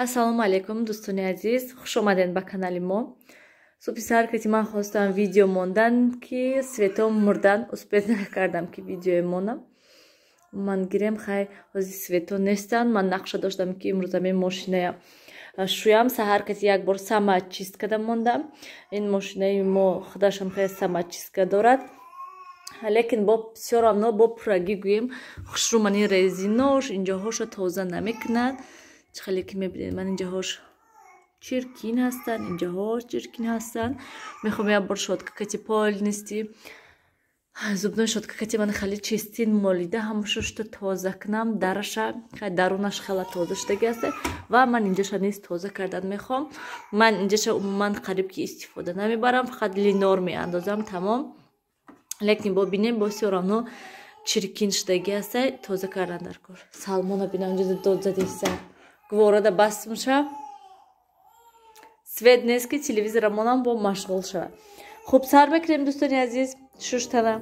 Ассалому алайкум, дӯстони азиз, хуш омадед ба канали мо. Субҳи саҳар ки ман хостам видео мондан, ки свето мурдан, успеть накардам ки видеое монам. Ман гирем, хай, ҳози свето нестанд. Ман нақша доштам, ки имрӯз ҳамин мошиная шӯям. Саҳар кати як бор самочистка да мондам. Ин мошинаи мо худашам хеле самочистка дорад, лекин бо всё равно бо пуррагӣ гӯем, хушрӯ мани резинош инҷоҳошо тоза намекунад. Чӣ хеле ки мебинед, ман инҷоҳош чиркин ҳастанд, инҷоҳош чиркин ҳастанд. Мехоҳам як бор щётка кати, полностью зубной щётка кати ман хеле чистин молида, ҳамашо шута тоза кунам. Дараша, дарунаш хела тоза шудаги аст ва ман инҷоша низ тоза кардан мехоҳам. Ман инҷаша умуман қариб ки истифода намебарам, фақат линор меандозам, тамом. Лекин бо бинем, бо всё равно чиркин шудаги аста, тоза кардан дар кор. Салмона бинам, инҷо дод задиста, гуворада бастмша. Свет нест, ки телевизора монам, бо машғул шавад. Хуб, сар мекунем, дӯстони азиз, шуштана.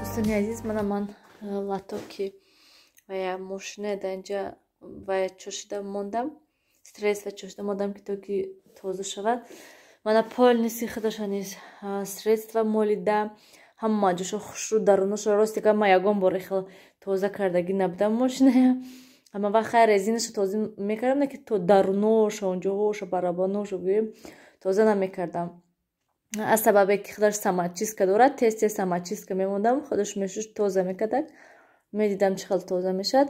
Дӯстони азиз, мана ман лотоки ва мошина дар инҷа ва чошида мондам, средства чошида мондам, ки то ки тоза шавад. Мана полностью худаша низ средства молида, ҳама ҷошо хушрӯ, даруношо. Рости гап, ман ягон бор хел тоза кардагӣ набудам мошиная. Ҳама вақт хайр резинашо тоза мекардам, не ки то даруношо, онҷоҳошо, барабаношо гӯем, тоза намекардам. Аз сабабе ки худаш самочистка дорад, тез тез самочистка мемондам, худаш мешуш, тоза мекардак, медидам, чӣ хел тоза мешавад.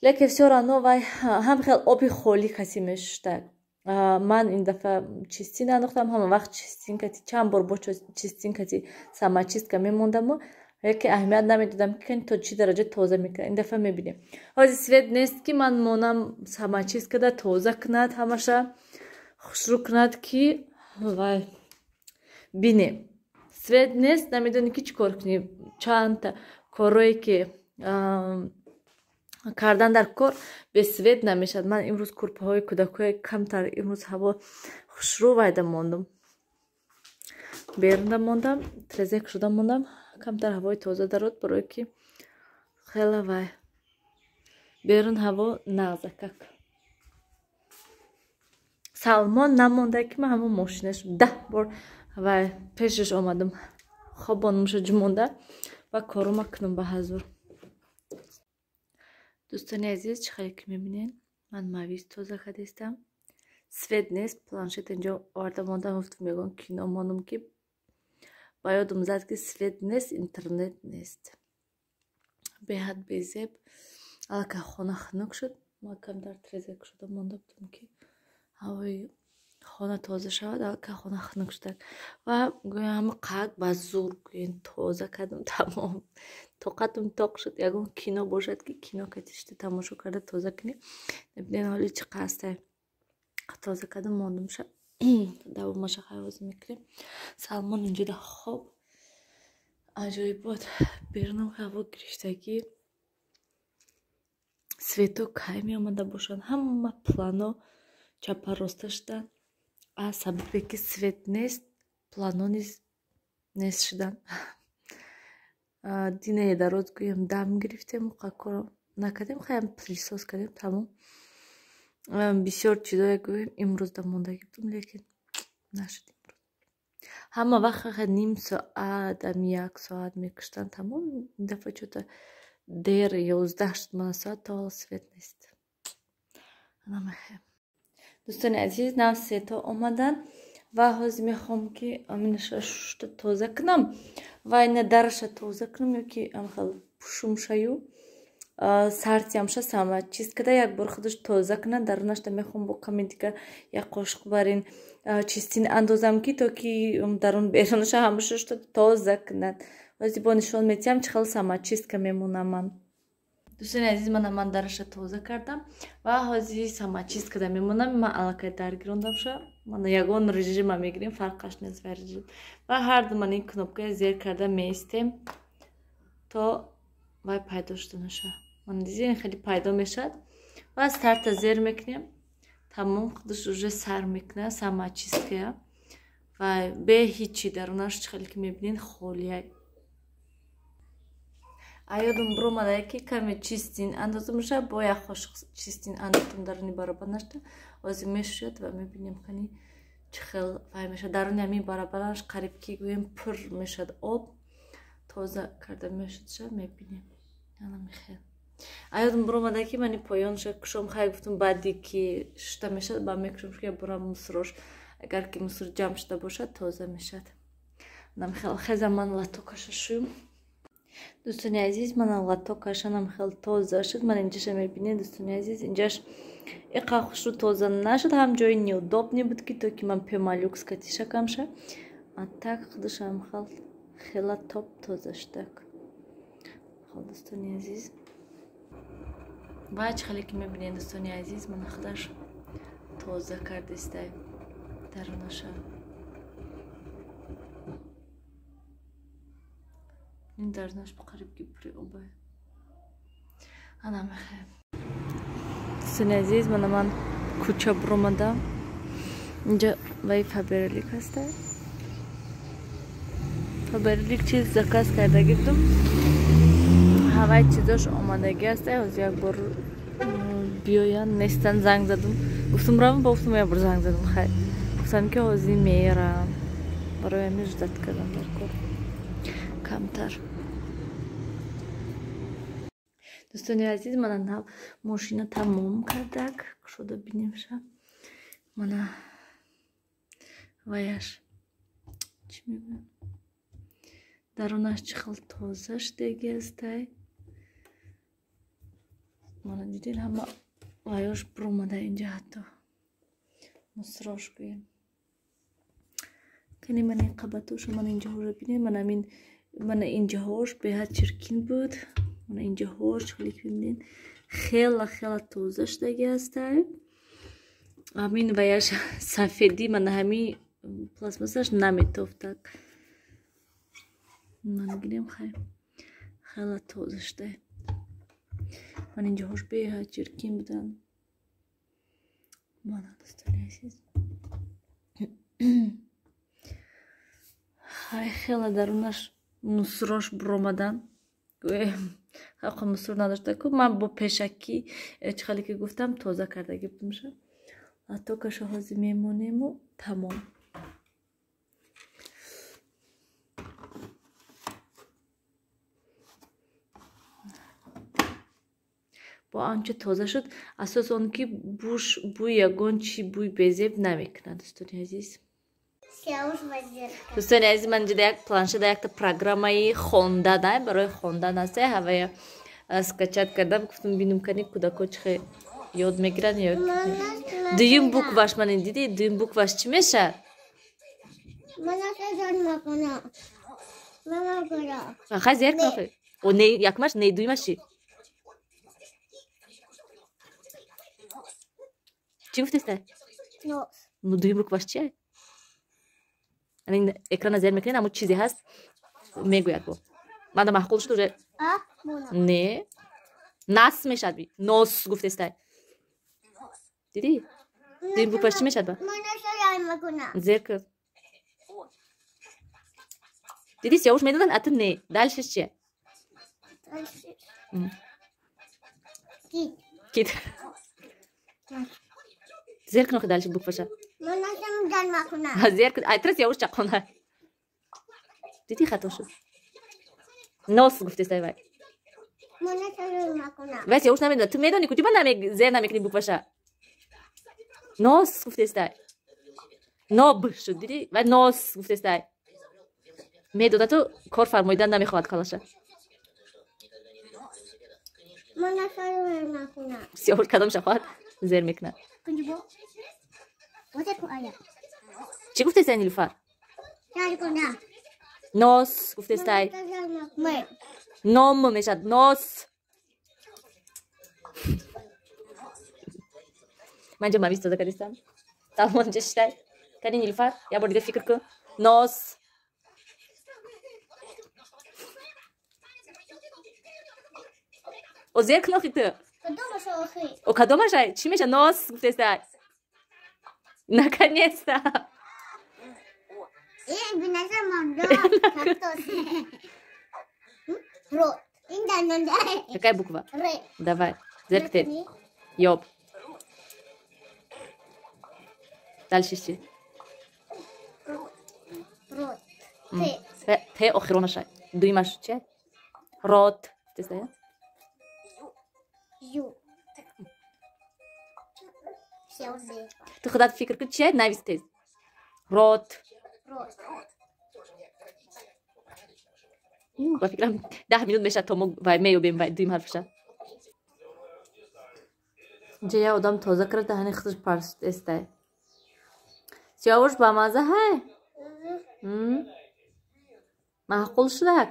Лекин всё равно вай ҳам хел оби холӣ каси мешуштак. Ман ин дафъа чистин андохтам. Ҳама вақт чистин кати, чанд бор бо чистин кати самочистка мемондаму, яке аҳамият намедодам, ки то чӣ дараҷа тоза мекунад. Ин дафъа мебинем. Ҳозир свет нест, ки ман монам самочистка да тоза кунад, ҳамаша хушрӯ кунад, ки вай бинем. Свет нест, намедонӣ, ки чӣ кор кунӣ. Чандта корое ки кардан дар кор, без свет намешавад. Ман имрӯз курпаҳои кӯдакҳои камтар, имрӯз ҳаво хушрӯ, вайда мондум, берунда мондам, трезек шуда мондам, камтар ҳавои тоза дарод, барое ки хела вай берун ҳаво нағзакак. Салмон намонда, ки ман ҳамон мошинаш 10 бор вай пешаш омадам, хобонумша ҷумонда ва корума кунам ба ҳазур. Дӯстони азиз, чӣ хеле ки мебинед, ман мавиз тоза кардистам. Свет нест, планшет инҷо оварда мондам, гуфтам, ягон кино монам, ки ба ёдам зад, ки свет нест, интернет нест. Беҳад безеб. Аллакай хона хунук шуд. Ман камтар трезек шуда монда будам, ки ҳавои Хона тоза шавад, аллакай хона хунук шудак. Ва гӯям ҳама қак ба зур гӯем тоза кардам, тамом. Тоқатам тоқ шуд. Ягон кино бошад, ки кино катишта тамошо карда тоза кунӣ. Набинед, ҳоли чӣ қастай. Тоза кардам, мондумша. Давомаша хайвозӣ мекунем. Салмон инҷода хоб. Аҷоибот. Берунам ҳаво гирифтагӣ. Свето кай меомада бошанд. Ҳама плано чапароста шуданд. Аз сабабе ки свет нест, плано низ нест шуданд. Динаи дароз гӯям дам гирифтем, кор накардем, хаям пылесос кардем, тамом. Бисёр чизое гӯем имрӯз да мондагӣ будум, лекин нашуд имрӯз. Ҳама вақт ним соат, ами як соат мекуштанд, тамом. Ин дафъа чӯта дер 11 шуд, мана соат, то ҳол свет нест. Намехоҳем. Дӯстони азиз, нав сето омаданд ва ҳозир мехоҳам, ки аминаша шушта тоза кунам ва ина дараша тоза кунам, ё ки амхел пушумшаю сартиамша сама чиз када як бор худаш тоза кунад. Дарунашда мехоҳам бо ками дигар як қошуқ барин чистин андозам, ки то ки дарун берунаша ҳама шушта тоза кунад. Ҳозир бо нишон метиҳам, чӣ хел сама чистка мемонам ман. Дӯстони азиз, мана ман дараша тоза кардам ва ҳозир самочистка када мемонам. Ман аллакай даргирондам ша. Мана ягон режима мегирем, фарқаш нест ва режим. Ва ҳарду ман ин кнопкаи зер карда меистем, то вай пайдо шуда наша. Мана дидед, хеле пайдо мешавад. Ва старта зер мекунем. Тамом, худаш уже сар мекунад самочисткая. Ва бе ҳичи дарунаш, чӣ хеле ки мебинед, холия. Аёдум буромада, ки каме чистин андозумша, бо як қошуқ чистин андохтам даруни барабанашта. Ҳозир мешӯяд ва мебинем, кани чӣ хел вай мешавад. Даруни ҳамин барабанаш қариб ки гӯем пур мешавад об. Тоза карда мешудша, мебинем. Ана мехел. Аёдум буромада, ки мани поёнша кушом, хай гуфтум, баъди ки шушта мешавад, ба мекушом, ки бурам мусрош. Агар ки муср ҷамъ шуда бошад, тоза мешавад. Намехел хеза ман латокаша шӯм. Дӯстони азиз, мана латокашанам хел тоза шуд. Ман инҷаша мебинед, дӯстони азиз, инҷаш иқа хушрӯ тоза нашуд, ҳам ҷои неудобный буд, ки то ки ман пемолюкс катишакамша. А так худашам хел хела топ тоза шудак. Хел, дӯстони азиз. Ва чӣ хеле ки мебинед, дӯстони азиз, мана худаш тоза кардистай дарунаша. Ин дарунаш қариб ки пури обай. Ана мехоҳем. Дӯстони азиз, мана ман кӯча буромадам. Инҷа вай Фаберлик ҳастай. Фаберлик чиз заказ кардагӣ будум. Ҳавай чизош омадагӣ ҳастай. Ҳозир як бор биёянд, нестан, занг задум. Гуфтум равам, бо гуфтум як бор занг задум. Хай. Гуфтам, ки ҳозир мерам. Барои ҳамин ждать кардам дар кор. Камтар. Дӯстони азиз, мана нав мошина тамом кардак. Кушода бинемша. Мана ваяш чӣ мегӯям? Дарунаш чӣ хел тоза шудагӣ ҳастай. Мана дидед, ҳама ваёш буромада инҷа, ҳатто мусрош гӯем. Кани мана ин қабатоша, мана инҷаҳоро бинед, мана ҳамин, мана инҷаҳош беҳад чиркин буд. Мана инҷаҳош хеле ки мебинед, хела хела тоза шудагӣ ҳастай. Ҳамин ваяш сафедӣ, мана ҳамин пластмассаш наметофтак. Мана гирем, хай хела тоза шудай. Мана инҷаҳош беҳад чиркин буданд. Мана, дӯстони азиз, хай хела дарунаш мусрош буромадан. Ҳаққо муср надошта ку. Ман бо пешакӣ, чӣ хеле ки гуфтам, тоза кардагӣ будумша. Латокаша ҳозир мемонему тамом. Бо анча тоза шуд. Асос он ки буш бӯй ягон чи бӯй безеб намекунад, дӯстони азиз. Дӯстони азиз, ман инҷа як планшета, якта программаи хондан барои хондан аст. Ҳавая скачать кардам, гуфтум бинум, кани кӯдако чӣ хел Ёд мегирад ё дуюм букваш ман ин дидӣ, дуюм букваш чӣ мешавад? Хай зер кун охи. О не, якумаш не, дуюмаш чӣ? Чӣ гуфтеста? Ну дуюм букваш чия? Экрана зер мекунед, ҳамун чизе ҳаст мегӯяд бо. Манда маъқул шуд уже. Не. Нас мешавад би. Нос гуфтестай. Дидӣ? Дуюм букваш чӣ мешавад ба? Зер кун. Дидӣ, Сиёвуш медонад, а ту не. Дальше чия? Кит. Зер кун охи дальше букваша. Зер кун. Ай, тра Сиёвуш чақона. Дидӣ, хато шуд. Нос гуфтестай вай. Вай Сиёвуш намедонад. Ту медонӣ, куҷо ба зер намекунӣ букваша? Нос гуфтестай. Ноб шуд, дидӣ? Вай нос гуфтестай. Медонад, ту кор фармоидан намехоҳад калаша. Сиёвуш кадомша хоҳад зер мекунад. Чӣ гуфтестай, Нилуфар? Нос гуфтестай. Ном мешавад. Нос. Ман инҷо мавиз тоза кардистам. Салмон инҷа шиштай. Кани, Нилуфар, як бор дига фикр кун. Нос. О зер кун охи ту. О кадомашай? Чӣ мешавад? Нос гуфтестай. Наконец-то. Какая буква? Давай. Зер кте. Ёб. Дальше чӣ? Т охиронашай. Дуюмаш чи? Рот. Гуфтестай? Ту худат фикр кун, чия? Навис тез. Рот. Ба фикрам 10 минут мешавад, то мо вай меёбем вай дуюм ҳарфаша. Инҷа як одам тоза карда, даҳани худаш парсестай. Сиёвуш, бамаза ҳай? Маъқул шудак?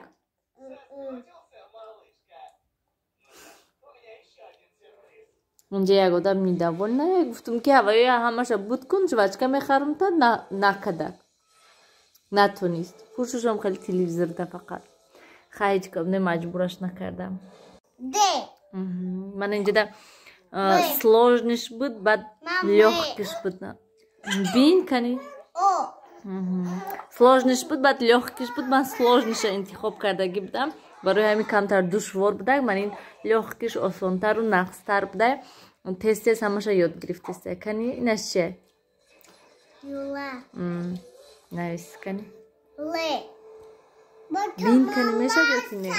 Инҷа як одам недовольна. Гуфтум ки ҳавои ҳамаша буд кун, жвачка мехарам, та накадак. Натонист. Пӯшушам хеле телевизорда фақат. Хай, ҳеҷ кам не, маҷбураш накардам. Ман инҷода сложный ш буд, баъд лёгкий ш буд. Бин кани? Сложный ш буд, баъд лёгкий ш буд. Ман сложный ша интихоб кардагӣ будам. Барои ҳамин камтар душвор будак. Ман ин лёгкий ш осонтару нақстар будай. Тез тез ҳамаша ёд гирифтеста. Кани, инаш чия? Навис кани. Бин кани, мешавад ё ки не?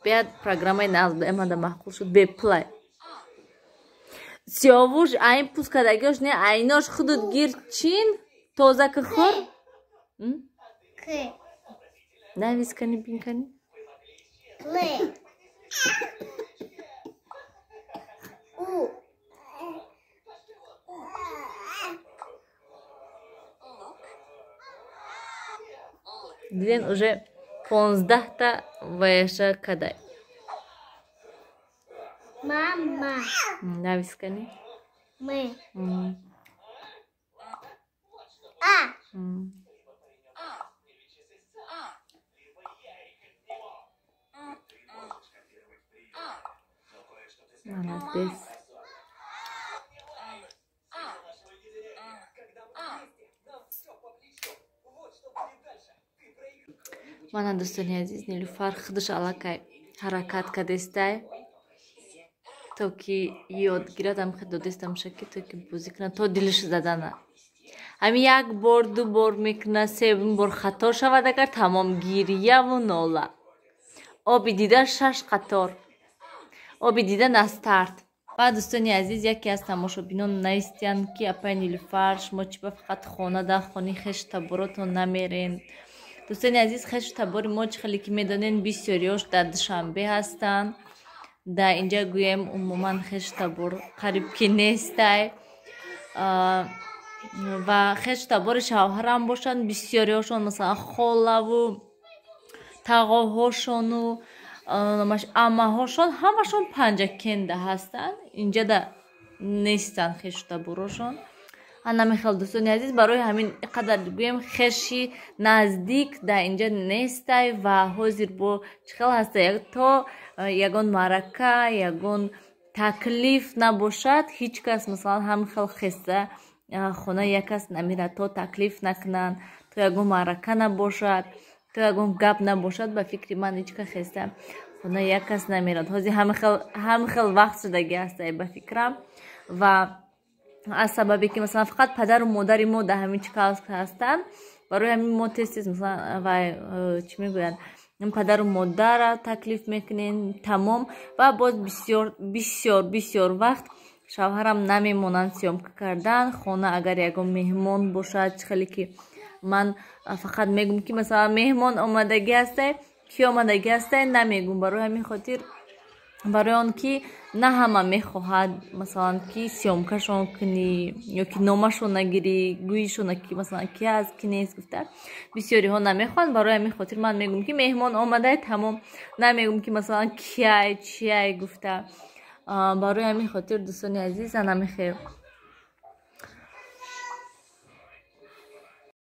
Беяд программаи нағз буда, маъқул шуд, бепулай. Сиёвуш айн пускадагиош не, айнош худут гир, чин тоза ки хӯр. Навис кани, бин кани. Диден, уже 15та ваяша кадай. Мама. Навис кани. М. А. Молодец. Мана, дӯстони азиз, Нилуфар худаш аллакай ҳаракат кардестай, то ки ёд гирад. Ам додестамша ки то ки бозӣ кунад, то дилаш задана. Ҳамин як бор, ду бор мекунад, севум бор хато шавад агар, тамом, гирьяву нола. Оби дида шаш қатор. Оби дида настарт. Ва, дӯстони азиз, яке аз тамошобинон навистиянд, ки апай Нилуфар, шумо чӣ ба фақат хона дар хони хешу таборотон намерен? Дӯстони азиз, хешу табори мо, чӣ хеле ки медонен, бисёриёш дар Душанбе ҳастанд. Дар инҷа гӯем, умуман хешу табор қариб ки нестай. Ва хешу табори шавҳарам бошанд, бисёриҳошон, масалан, холаву тағоҳошону аммаҳошон ҳамашон Панҷакенда ҳастанд, инҷада нестанд хешу таборошон. Ҳанамихел, дӯстони азиз, барои ҳамин қадар гӯем, хеши наздик дар инҷа нестай. Ва ҳозир бо чӣ хел ҳаста, то ягон маърака, ягон таклиф набошад, ҳеҷ кас, масалан, ҳамин хел хеста хонаи як кас намерад, то таклиф накунанд, то ягон маърака набошад, то ягон гап набошад. Ба фикри ман, ҳеҷ кас хеста хонаи як кас намерад. Ҳозир ҳамин хел вақт шудагӣ ҳастай, ба фикрам. Ва аз сабабе ки, масалан, фақат падару модари мо дар ҳамин Чкаловск ҳастанд, барои ҳамин мо тез тез, масалан, вай чӣ мегӯянд, падару модарра таклиф мекунем, тамом. Ва боз бисёр, бисёр, бисёр вақт шавҳарам намемонанд съёмка кардан хона. Агар ягон меҳмон бошад, чӣ хеле ки ман фақат мегӯм, ки масалан, меҳмон омадагӣ ҳастай, ки омадагӣ ҳастай, намегӯм. Барои ҳамин хотир, барои он ки на ҳама мехоҳад, масалан, ки съёмкашон кунӣ ё ки номашон нагирӣ, гӯишона, ки масалан, ки аст, ки нест гуфта, бисёриҳо намехоҳанд. Барои ҳамин хотир ман мегӯм, ки меҳмон омадай, тамом, намегӯм, ки масалан, кияй, чияй гуфта. Барои ҳамин хотир, дӯстони азиз, анамихел.